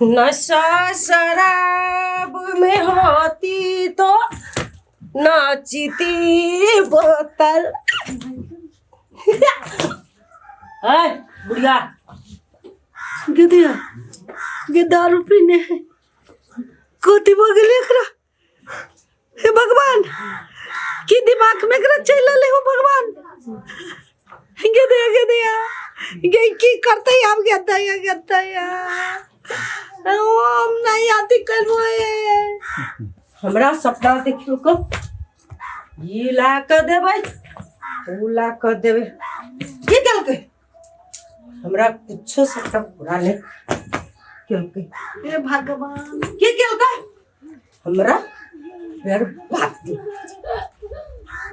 नशा शराब में होती तो नाचती बोतल। ए बुढ़िया, गे दिया गे, दारू पीने है, कथी भऽ गेलै एकरा? हे भगवान, की दिमाग में एकरा चलि एलै? हो भगवान, गे दिया, गे दिया, गे की करतै आब? गे दैया, गे दैया, ओ हम नहीं अथी करबो। हमरा सपना देखियो को ई ला कऽ देबै, ऊ ला कऽ देबै। की केलकै? हमरा कुछो सपना पूरा नहि केलकै। हे भगवान! की केलकै? हमरा बर्बाद,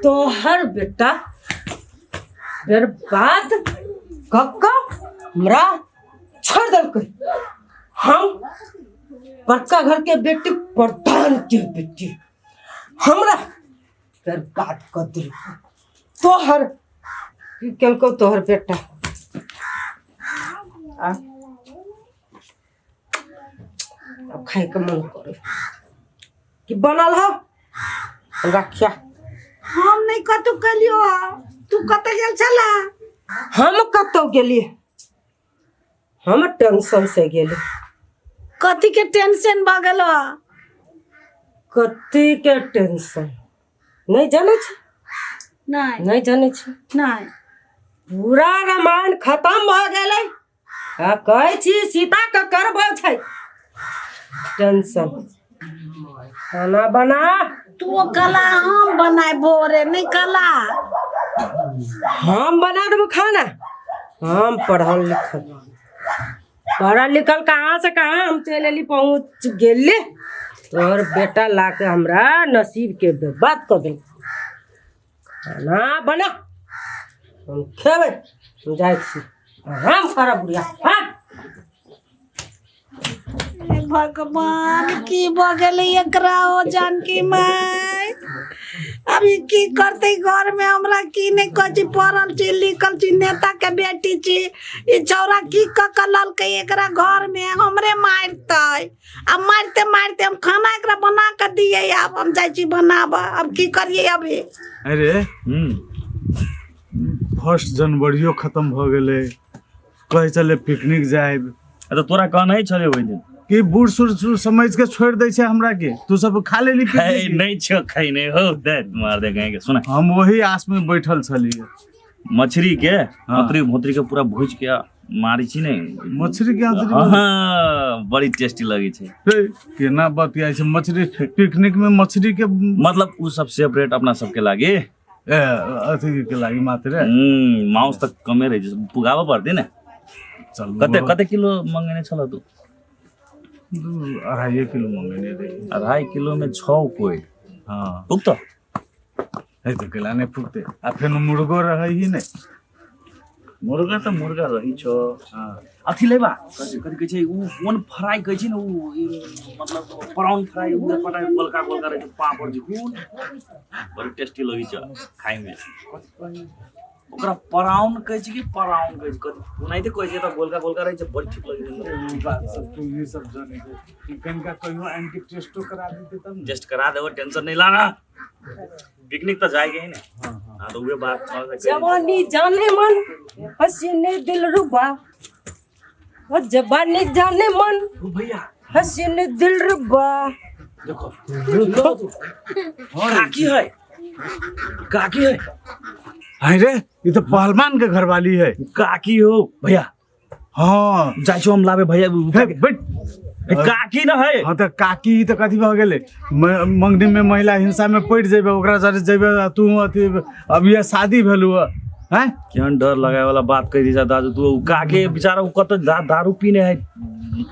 तोहर बेटा बर्बाद कऽ कऽ हमरा छोड़ देलकै। हम बड़का घर के बेटी, प्रधान के बेटी, हमरा बर्बाद कऽ देलकै। तोहर की केलकौ तोहर बेटा? आ अब खाइके मन करे कि बनल हो, हमरा खिया। हम नहि कतौ गेलियो। तू कतऽ गेल छला? हम कतौ गेलियै? हम टेंशन से गेली। कथी के टेंशन भऽ गेलो? कथी के टेंशन नहि जानै छी? नहि। नहि जानै छी? नहि। पूरा रामायण खतम भऽ गेलै आ कहै छी सीता के करबो छै टेंशन। खाना बना। तू कला हम बनाय भोरे नहि कला। हम बना देबो खाना। हम पढ़ल लिखल, पढ़ल लिखल कहाँ से कहाँ हम चलि एली, पहुँच गेली। तोहर बेटा ला के हमरा नसीब के बर्बाद कऽ देल। खाना बना, हम खेबै, हम जाइ छी, आराम करब। बुढ़िया, हट। हे भगवान, की भऽ गेलै एकरा? ओ जानकी माय, अभी की करतै घर में? हमरा की नहि कहै छी, पढ़ल छी, लिखल छी, नेता के बेटी छी। ई छौड़ा की कऽ कऽ ललकै एकरा घर में? हमरे मारतै आ मारते मारते हम खाना एकरा बना कऽ दियै। आब हम जाइ छी बनाबऽ। अब की करियै अभी? अरे, फर्स्ट जनवरियो खतम भऽ गेलै। कहै छलै पिकनिक जायब। आ तऽ तोरा कहने छलै ओहि दिन। कि बूढ़ सूढ़ सूढ़ समझ के छोड़ि दै छै हमरा के? तू सब खा लेली है पिकनिक? नहीं छो खैने हो दे मार दे कहीं के सुना। हम वही आस में बैठल छलियै। मछली के अतरी भोतरी के पूरा भूज के मारै छी ने। मछली के अतरी? हाँ, बड़ी टेस्टी लगै छै। हे, केना बतियाइ छै? मछली पिकनिक में मछली के? मतलब उ सब सेपरेट अपना सबके लागे। ए, अथी के लागि मात्रै। माउस तऽ कमे रहै छै, पुगाबऽ पड़तै ने। चल। कते कते किलो मंगेने छल तू? 2.5 किलो मंगेने रही। 2.5 किलो में छओ कोई? हाँ। पुगतो? है तऽ केला नहि पुगतै? आ फेर मुर्गो रहै ही नहि। मुर्गा तऽ मुर्गा रही छो। हाँ। अथी लेबा, कथी कथी कहै छै उ, कोन फ्राई कहै छै ने उ, ई मतलब प्राउन फ्राई, उ पटा गोलका गोलका रहै छै, पापड़ जे कोन बड़ी टेस्टी लगै छै खाइमे। ओकरा प्राउन कहै छै कि पराउन कहै छै, कथी ओनाहिते कहै छै। तऽ गोलका गोलका रहै छै, बड़ी ठीक लगै छै। ई बात सब तू ई सब जानै छै कि कनिका कहियो आनि के टेस्टो करा देतै तब ने। टेस्ट करा देबो, टेंशन नहीं लाना। पिकनिक तऽ जाएके ही ने। हाँ, तऽ उहे बात छल से कहि। जवानी जाने मन हसीने दिल रुबा, ओ जवानी जाने मन ओ भैया, हसीने दिल रुबा। देखो काकी है, काकी है। हाय रे, ई तऽ पहलवान के घरवाली है। काकी हो भैया। हाँ। जाइ छौ हम लाबे भैया। हे बैठ। काकी न है। हाँ, तऽ काकी तऽ कथी भऽ गेलै? मंगनी में महिला हिंसा में पड़ि जेबै, ओकरा साथे जेबै आ तू अथी अभी शादी भेलू हँ, हैं? केहन डर लगाए वाला बात कहि दी दादू तू। उ काके बेचारा उ कत दारू पीने है।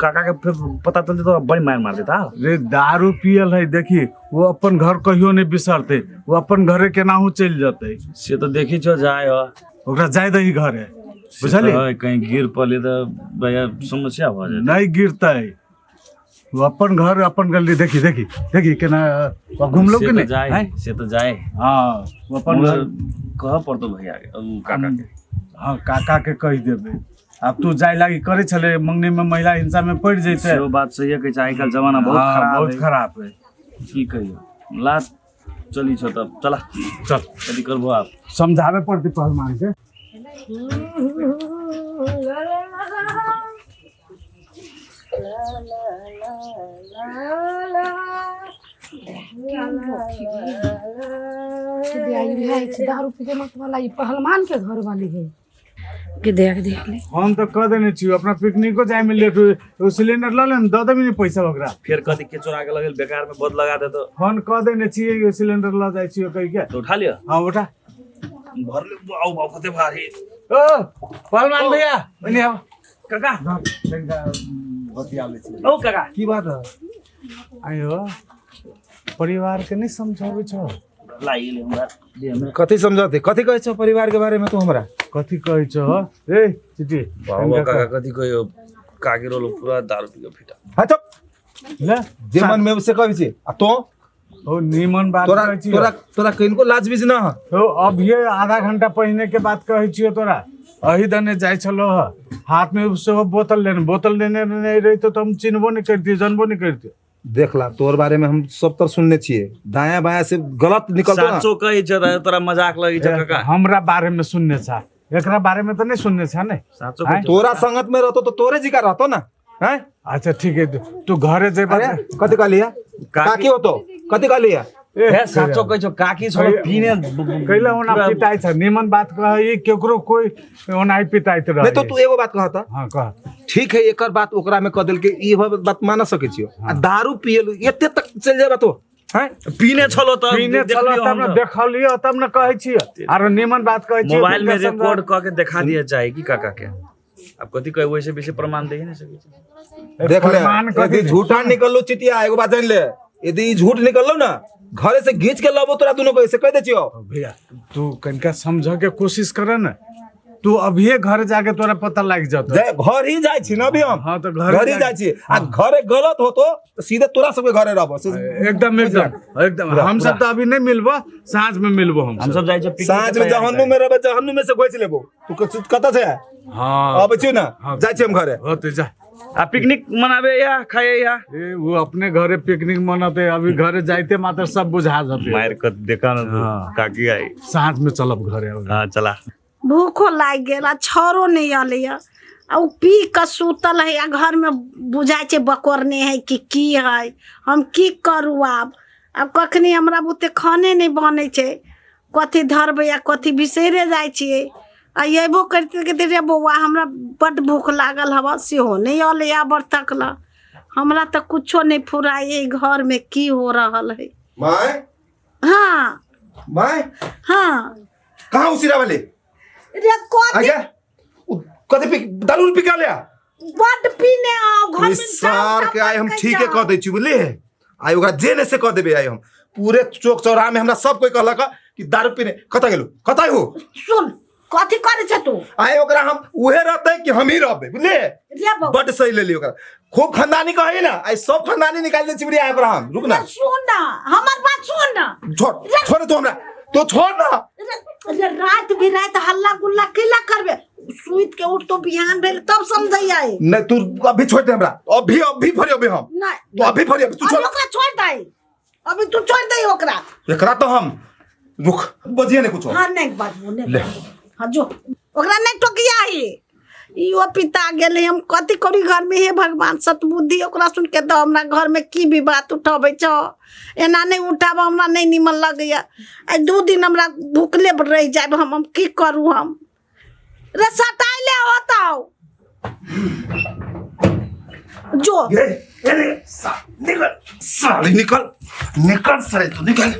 काका के फिर पता चलते तो बड़ी मार मार देता। रे, दारू पियल है, देखी, वो अपन घर कहियो नहीं बिसरते। वो अपन घरे केनाहू चलि जेतै। से तो देखी छो जाय हो। ओकरा जाय दही घरे, बुझलियै? से तऽ कहीं गिर पड़ले तऽ भैया समस्या भऽ जेतै। नहीं गिरतै। वो अपन घर अपन गली, देखी देखी देखी केना घुमलो से कि तऽ नहीं। जाय। हैं? से तऽ जाय। हाँ, वो अपन मगर घर कहऽ पड़तौ भैया के, उ काका के। हाँ, काका के कहि देबै। आ तू जाय लागी करे छले मंगनी में महिला हिंसा में पड़ जैते। सेहो बात सही कहै छै, आइ काल्हि जमाना बहुत हाँ, खराब बहुत है। खराब है। की कहियो, ला चली छो तब, चला चल कथी करबो आप। समझावे पड़ती पहलवान के। दारू पी के मत वाला ई पहलवान के घर वाली है के देख देख ले। हम तो कह देने छी अपना पिकनिको जाय में लेट हो, सिलेंडर ल लेम, the देबी ने पैसा ओकरा। फेर कथी के चोरा के लगेल बेकार में बद लगा दे तो। फोन कह देने छी यो सिलेंडर ल जाय छी कहि के। तो उठा लियो। हां उठा। भर ले, आउ बाऊ कते भारी। ओ पहलवान भैया ओने आउ। काका तनिका बतिया ले छी। ओ काका की बात है? आयो परिवार के नहीं समझाबै छौ। लागि गेलै हमरा देह में। कथी समझौते, कथी कहै छौ परिवार के बारे में तू हमरा? कथी कहै छौ ए चिटी? बाबा काका कथी कहियो, काकी रोलो पूरा दारू पी के फिटा। हां चुप ले जे मन में से कहै छी। आ तो ओ नीमन बात तोरा कहै छी। तोरा तोरा किनको लाज बीज ना ह। हो अब ये आधा घंटा पहिने के बात कहै छियो तोरा। अही दने जाइ छलो ह, हाथ में सेहो बोतल लेने, बोतल लेने नहीं रही तो हम चिन्हबो नहीं करती, जानबो नहीं करती। देख ला तोर बारे में हम सब तर सुनने छिए, दायां बायां से गलत निकलतो ना। साचो कहै छ तोरा मजाक लगै छ काका। हमरा बारे में सुनने छा, एकरा बारे में तो नहीं सुनने छा ने। साचो कहै छ। तोरा संगत में रहतो तो तोरे जिका रहतो ना। हैं? अच्छा ठीक है, तू घरे जेबा। अरे कथी कहलिया? काकी होतो कथी कहलिया? हे साचो कहै छौ काकी छोड़ पीने कैला ओना पिताइ छ, निमन बात कहै केकरो कोई ओना पिताइत रहे। नहीं तो तू एगो बात कहता। हां कह। ठीक है एकर बात ओकरा में कह देल के ई बात मान सकै छियो। आ दारू पियल एते तक चल जेबा तो। हैं? पीने छलो त पीने छलो तब न देखलियो तब न कहै छियो। आरो निमन बात कहै छियो। मोबाइल में रिकॉर्ड क के देखा दिया जाए कि काका के। अब कथी कहै वैसे बेसी प्रमाण दे नहीं सकै छै। देख ले यदि झूठा निकललो चिटिया एगो बात जान ले, यदि झूठ निकललो ना घरे से घींच के लाबो तोरा दोनों को, ऐसे कह दे छियो। भैया तू कनका समझ के कोशिश कर ना, तू अभिये घर जाके तोरा पता लाग जातो। घर ही जाय छी ना अभी हम। हां तो घर ही जाय छी। आ घरे गलत होतो तो सीधे तोरा सबके घरे रहबो। एकदम एकदम एकदम। हम सब तो अभी नहीं मिलबो, साँझ में मिलबो। हम सब जाय छी साँझ में, जहन्नु में रहबे, जहन्नु में से घोइच लेबो। तू कत छै? हां आबै छियो ना, जाय छी हम घरे। होते जा। आ पिकनिक मनाबे या खाए या? ए वो अपने घरे पिकनिक मनाते, अभी घरे जाते मात्र सब बुझा जाते। मार के देखा ना काकी आई। साँझ में चलब घरे। हां चला। भूखो लागि गेल आ छौरो नहीं अलैया, आ उ पी के सुतल है आ घर में बुझाइ छै बकोरने है कि की है। हम की करू आब? आब कखनी हमरा बुते खाने नहीं बनै छै, कथी धरबै आ कथी बिसैरे जाइ छियै। आ अयबो करिते करिते रे बौआ हमरा बड्ड भूख लागल हवा, सेहो नहीं अलैया बड़ तकल। हमरा तऽ कुछो नहीं फुराइ एहि घर में की हो रहल है। My हाँ my हाँ कहाँ उसिरा वाले रे कथी कथी पी दारू पी के लिया? बड पीने आओ घर में। सार के आइ हम ठीके कह दै छी बुझली। आइ ओकरा जे ने से कह देबे। आइ हम पूरे चौक चौराहा में हमरा सब कोई कहलक कि दारू पीने कतऽ गेलू, कतऽ हो? सुन कथी करै छ तू? आइ ओकरा हम उहे रहतै कि हम ही रहबै बुझली। बड सही लेली ओकरा, खूब खानदानी कहै ना, आइ सब खानदानी निकालि दै छी बुझली। आइ ओकरा हम रुक ना, सुन ना हमर बात सुन ना। छोड़ छोड़ तू हमरा, तो छोड़ ना। रे रात भी रात हल्ला गुल्ला केला करबे? सुइत के उठ तो बिहान भेल तब समझै आई। नहीं तू अभी छोड़ दे हमरा, अभी अभी फरियो हम। नहीं तू अभी फरियो, तू छोड़ ओकरा, छोड़ दे अभी, तू छोड़ दे ओकरा। एकरा तो हम रुक बजिए ने कुछो। हां नहीं बाजबो नहीं। हां जो ओकरा नहीं टोकिया ही। इहो पिता गेलै, हम कथी करी घर में? हे भगवान सतबुद्धि ओकरा सुन के दऽ। हमरा घर में की विवाद उठबै छौ? एना नहीं उठाब, हमरा नहीं नीमन लगैया। आइ 2 दिन हमरा भूखले रहि जायब हम की करू हम? रे सटाइ ले होतौ जो। निकल साले, निकल निकल साले, तू निकल।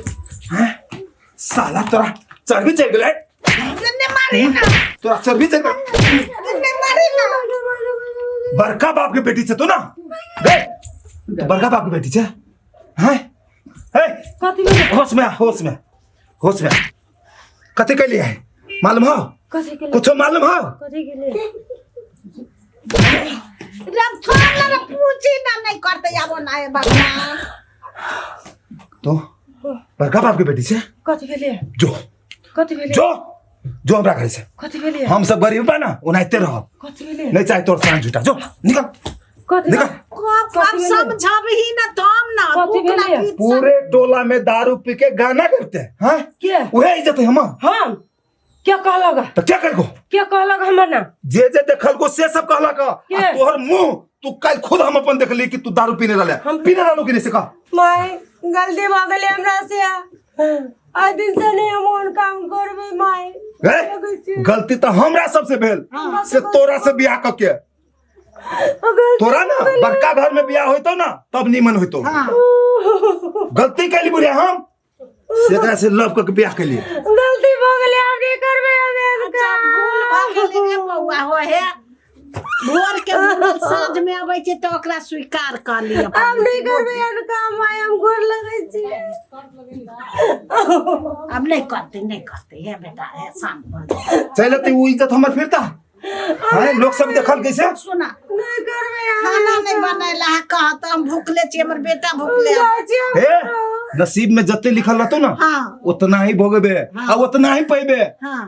साला तोरा चर्बी चढ़ि गेलै। ने मारी ना तोरा चर्बी चढ़ि गेलै। ने मारी ना। बड़का बाप के बेटी छै तू ना गे, तू बड़का बाप के बेटी छै। हैं हे कथी भेलै? होश में आ, होश में, होश में। कथी कैलियै है मालूम हो? कथी केलियै? कुछो मालूम हो? कथी केलियै? रे छोड़ ना रे, पूछी ना नहीं करते आबो ना हे भगवान। तो बड़का बाप के बेटी छै। कथी भेलै? जो कथी भेलै? जो जो हमरा घर से। कथी भेलै? हम सब गरीब बा ना, ओनाहिते रहब। कथी भेलै? नहीं चाहे तोर साँझ झूठा, जो निकल। कथी? निकल। अब समझबही ना तब ना। कथी ओकरा भेलै? गीत पूरे टोला में दारू पी के गाना करते हैं, हाँ? के? उहे इज्जत है हमार। हम क्या कहलक? तो क्या करको? क्या कहलक हमर ना? जे जे देखल को से सब कहलक। आ के? तोहर मुंह तू कल खुद हम अपन देखली कि तू दारू पीने रहले। हम- पीने रहलो कि नहीं से कह। माय गलती भऽ गेलै हमरा से, आइ दिन से नहीं हम ओहन काम करबै माय। ए? गलती तो हमरा सबसे भेल से तोरा से बियाह क के। तोरा ना बड़का घर में बियाह होइतो ना तब नीमन होइतो। हाँ। गलती कैली बुढ़िया हम से एकरा से लव क के बियाह कैली। गलती भऽ गेलै, आब नहीं करबै हम एहन अच्छा, भूल काम। भऽ गेलै रे बौआ, हो हे भोर के भूल साँझ में अबै छै तऽ ओकरा स्वीकार कऽ लिअ। आब नहीं करबै एहन काम माय, हम गोर लगै छी। आब नहि करतै, नहि करतै। हे बेटा, हे शांत भऽ जा। चल अते उ इज्जत हमर फिरता हैं, लोग सब देखल कैसे। सुना, नहीं करबै हम। खाना नहि बनेला है, कहत हम भूखले छी, हमर बेटा भूखले है। जाइ छी हम। हे नसीब में जते लिखल रहतो ना हाँ। उतना ही भोगबे आ उतना ही पैबे। हाँ।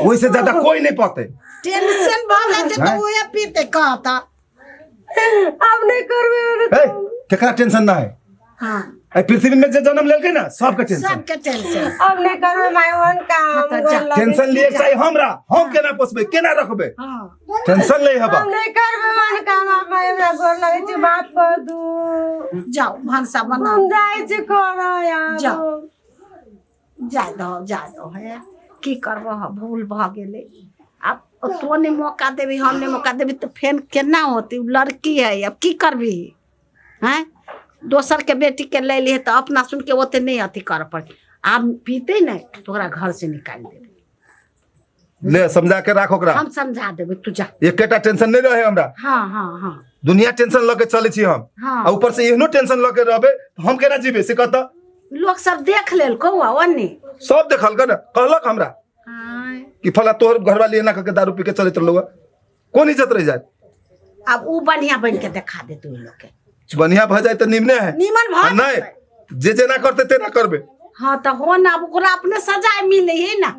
वैसे ज्यादा कोई नहीं पाते। टेंशन भऽ जाइ छै तऽ हैं? उहे पीते कहत। आब नहीं करबै एहन ए काम। केकरा टेंशन ना है? हाँ। ए पृथ्वी में जे जन्म लेलकै ना सबके टेंशन। सबके टेंशन। आब नहीं करबै माय ओहन काम। हाँ, तऽ जा। गोर लगै टेंशन लिए चाहे हमरा, हम केना पोसबै केना रखबै? हाँ। टेंशन ले हबा। हम नहीं करबै ओहन काम आब माय, हमरा गोर लगै छी, माफ कर दू। जाओ भनसा बनाओ। हम जाइ छी करऽ आब। जाओ। जा दहो, जा दहो। हे की करबह, भूल भऽ गेलै। आब तो नहि मौका देबी, हम नहि मौका देबी तऽ फेर केना होतै? उ लड़की है, अब की करबी? हैं, दोसर के बेटी के लै लिहे तऽ अपना सुन के ओते नहि अथी करऽ पड़तै। आब पीतै नहि तऽ ओकरा घर से निकालि देबै। ले समझा के राख ओकरा। हम समझा देबै, तू जा। एकेटा टेंशन नहीं रहे हमरा। हाँ हाँ हाँ। दुनिया टेंशन लके चले छी हम। हाँ। आ ऊपर से एहनो टेंशन लके रहबे हम केना जीबे से कहता। लोग सब देख लेलको ओन्ने। सब देखलक ना, कहलक हमरा हाँ। कि फला तोहर घरवाली एना करके दारू पी के चलैत रहलौ, कोन इज्जत रह जाए? अब उ बढ़िया बन के देखा दे तू लोग के। बढ़िया भ जाए त निमने है। निमन भ नहीं जेतै। जे जेना करते तेना करबे। हाँ तो हो ना, अब ओकरा अपने सजाए मिले है ना,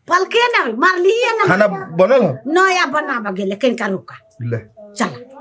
पलके ना मारलिए ना। खाना बनल हो? नया बनाबऽ गेलै, कनिका रुका। ले चला।